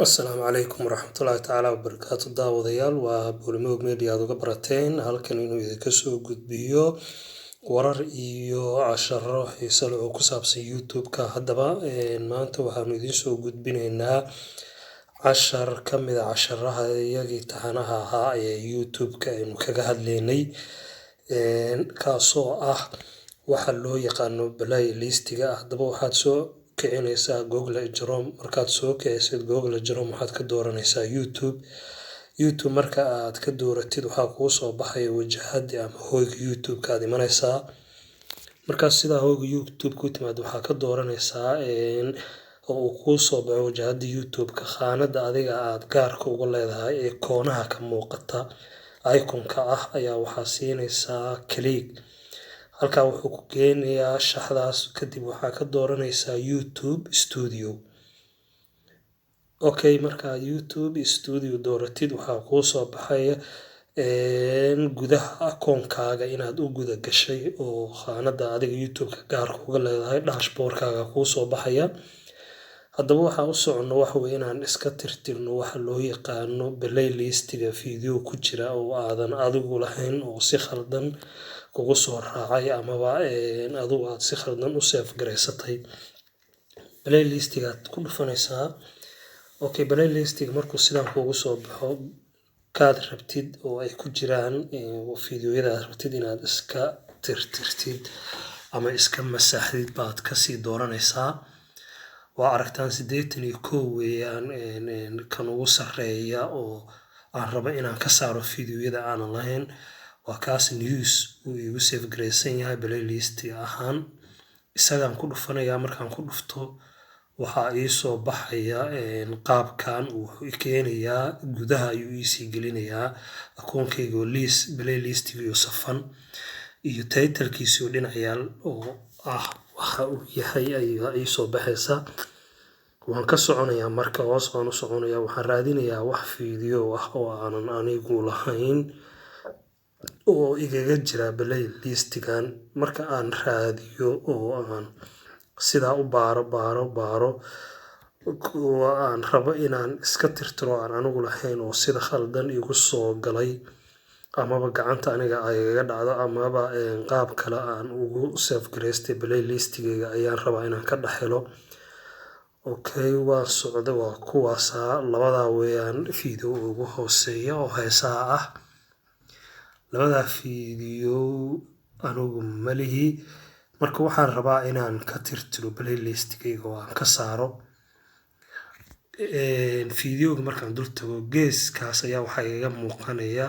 Asalaamu calaykum waraxmatullaahi tacaala wabarakaatu. Daawadayaal, waa Buulimog Media aad uga barateen halkan inuu idinka soo gudbiyo warar iyo casharo xiiso leh oo ku saabsan YouTube-ka. Haddaba maanta waxaanu idiin soo gudbinaynaa cashar ka mid a casharaha iyagii taxanaha ahaa ee YouTube-ka aynu kaga hadlaynay, kaasoo ah waxa loo yaqaano playlistiga. Haddaba waxaad soo kicinaysaa Google Chrome. Markaad soo kicisid Google Chrome, waxaad ka dooranaysaa YouTube. YouTube marka aad ka dooratid, waxaa kuu soo baxaya wajahadii ama hoyga YouTube-ka aad imanaysaa. Markaas sidaa hoyga YouTube ku timaado, waxaa ka dooranaysaa oo uu kuu soo baxo wajahada YouTube-ka khaanada adiga aad gaarka uga leedahay ee koonaha ka muuqata, icon-ka ah ayaa waxaa siinaysaa click. Halkaa wuxuu ku geenayaa shaxdaas. Kadib waxaa ka dooranaysaa YouTube Studio. Okay, markaa YouTube Studio dooratid, waxaa kuu soo baxaya gudaha akoonkaaga inaad u guda gashay oo khaanada adiga YouTube-ka gaarka uga leedahay, dashboard-kaaga kuu soo baxaya. Haddaba waxaan u soconno waxa weeye inaan iska tirtirno waxa loo yaqaano playlistiga, video ku jira oo aadan adigu lahayn oo si khaldan kugu soo raacay amaba adigu aad si khaldan u save garaysatay. Playlistigaad ku dhufanaysaa. Okay, playlistiga markuu sidaan kugu soo baxo, kaad rabtid oo ay ku jiraan fiidiyowyada aad rabtid inaad iska tirtirtid ama iska masaxdid baad kasii dooranaysaa. Waa aragtaan, 81 weeyaan kan ugu sarreeya oo aan rabo inaan ka saaro fiidiyowyada aanan lahayn. Waa kaas, news uu igu save garaysan yahay playlist ahaan. Isagaan ku dhufanayaa. Markaan ku dhufto, waxaa ii soo baxaya qaabkan. Wuxuu i keenayaa gudaha ayuu iisii gelinayaa akoonkayga oo liis playlistiga safan iyo title-kiisii oo dhinac yaal oo ah waxa uu yahay ayaa ii soo baxaysa. Waan ka soconayaa marka, hoos baan u soconayaa. Waxaan raadinayaa wax video ah oo aanan anigu lahayn oo igaga jira playlistigan. Marka aan raadiyo oo aan sidaa u baaro, baaro, baaro, kuwa aan rabo inaan iska tirtiro aan anigu lahayn oo sida khaldan igu soo galay amaba gacanta aniga ay igaga dhacdo amaba qaab kale aan ugu save garaystay playlistigayga ayaan rabaa inaan ka dhex helo. Okay, waan socday. Waa kuwaasaa, labadaa weeyaan video ugu hooseeya oo heesaha ah. Labadaa video anigu malihi. Marka waxaan rabaa inaan ka tirtiro playlistigayga oo aan ka saaro videoga. Markaan dul tago, geeskaas ayaa waxaa igaga muuqanaya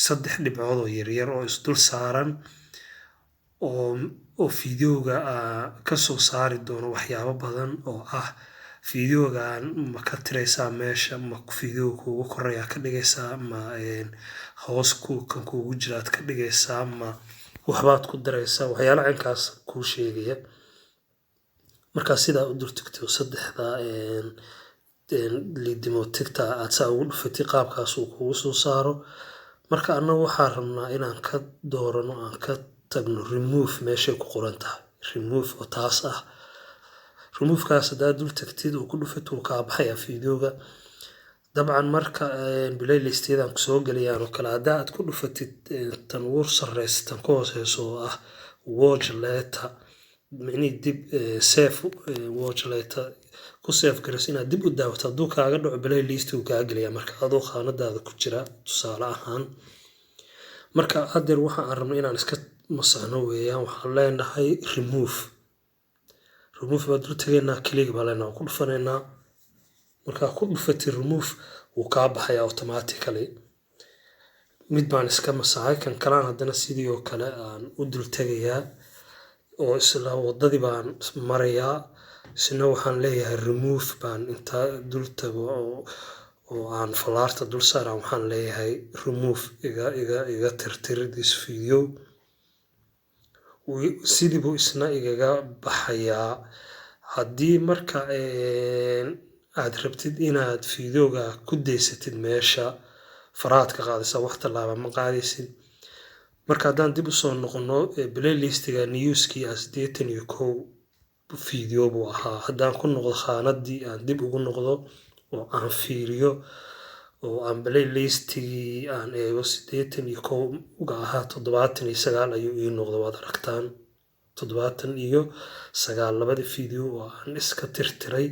saddex dhibcood oo yaryar oo isdul saaran oo videoga ka soo saari doono waxyaabo badan oo ah: videogan ma ka tiraysaa meesha, ma video kuugu koreeyaa ka dhigaysaa, ma hoos kan kuugu jiraad ka dhigaysaa, ma waxbaad ku daraysaa, waxyaalo caynkaas kuu sheegaya. Markaa sidaa u dul tagto, saddexda liidimo tigta aad saa ugu dhufatid, qaabkaas uu kugu soo saaro. Marka annagu waxaan rabnaa inaan ka doorano, aan ka tagno remove meeshay ku qoran tahay, remove oo taas ah. Remove-kaas haddaad dul tagtid oo ku dhufatid, wuu kaa baxayaa videoga. Dabcan marka playlist-yadan kusoo gelayaan oo kale, haddaa aad ku dhufatid tan ugu sarreysa, tan ka hooseyso oo ah watch later, micnihii dib save watch later ku save garayso inaad dib u daawato, hadduu kaaga dhaco playlist uu kaa gelaya marka adoo khaanadaada ku jira, tusaale ahaan. Marka haddeer waxa aan rabno inaan iska masaxno weeyaan. Waxaan leenahay remove. Remove baa dul tegaynaa, click baa leenahay, ku dhufanaynaa. Markaa ku dhufatid remove, wuu kaa baxaya automatically. Mid baan iska masaxay. Kan kalaan haddana sidii oo kale aan u dul tegayaa oo isla waddadii baan marayaa. Isna waxaan leeyahay remove baan intaa dul tago oo aan falaarta dul saaraan, waxaan leeyahay remove, iga tirtir this video. Sidii buu isna igaga baxayaa. Haddii marka aad rabtid inaad videoga ku daysatid meesha, farahaad ka qaadaysaa, wax tallaaba ma qaadaysid. Marka haddaan dib usoo noqono playlistiga newskii ah, 81. video buu ahaa. Haddaan ku noqdo khaanadii, aan dib ugu noqdo oo aan fiiriyo oo aan playlistigii aan eego, 81-ga ahaa 79 ayuu ii noqdo. Waad aragtaan, 79. Labadii video oo aan iska tirtiray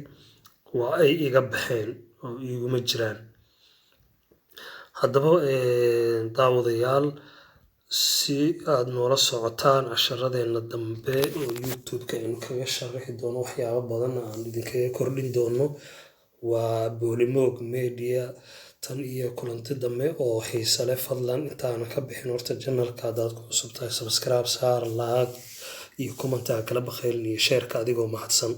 waa ay iga baxeen oo iiguma jiraan. Haddaba daawadayaal, si aad noola socotaan casharadeenna dambe oo YouTube-ka aynu kaga sharaxi doono waxyaabo badan, aan idinkaga kordhin doono, waa Boolimoog Media. Tan iyo kulanti dambe oo xiise leh. Fadlan intaanan ka bixin, horta channelka haddaad ku cusub tahay, subscribe saar, like iyo comment kala bakhaylin iyo share-ka, adigoo mahadsan.